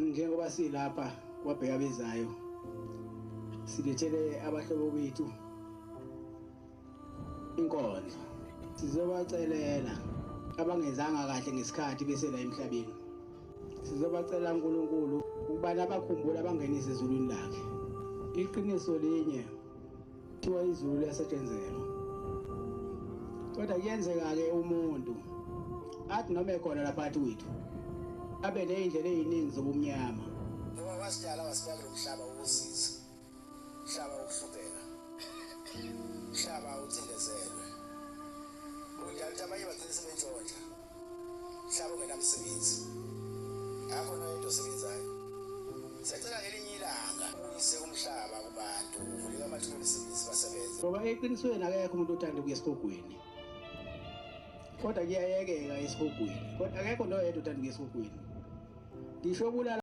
Njengoba silapha kwabheka bezayo silethele abahlobo bethu inkonzo, sizobacelela abangenzanga kahle ngesikhathi besela emhlabeni. Sizobacela uNkulunkulu ukuba nabakhumbule abangenise ezulwini lakhe. Iqiniso linye, kuthiwa izulu liyasetshenzelwa, kodwa kuyenzeka-ke umuntu athi noma ekhona lapha athi wethu abe ney'ndlela ey'ningi zobumnyama. Ngoba wasidala wasibeka kulo mhlaba wokusiza, mhlaba wokuhlupheka, mhlaba ucindezelwe. Udala ukuthi abanye bagcine sebentshontsha, mhlaba ongenamsebenzi. Akho noyedwa osebenzayo. Siyacela ngelinye ilanga ubuyise umhlaba kubantu, uvuleke amathuba emisebenzi basebenze. Ngoba eqinisweni akekho umuntu othanda ukuya esihogweni, kodwa kuyayekeka esihogweni, kodwa akekho noyedwa othanda ukuya esihogweni, ngisho obulala.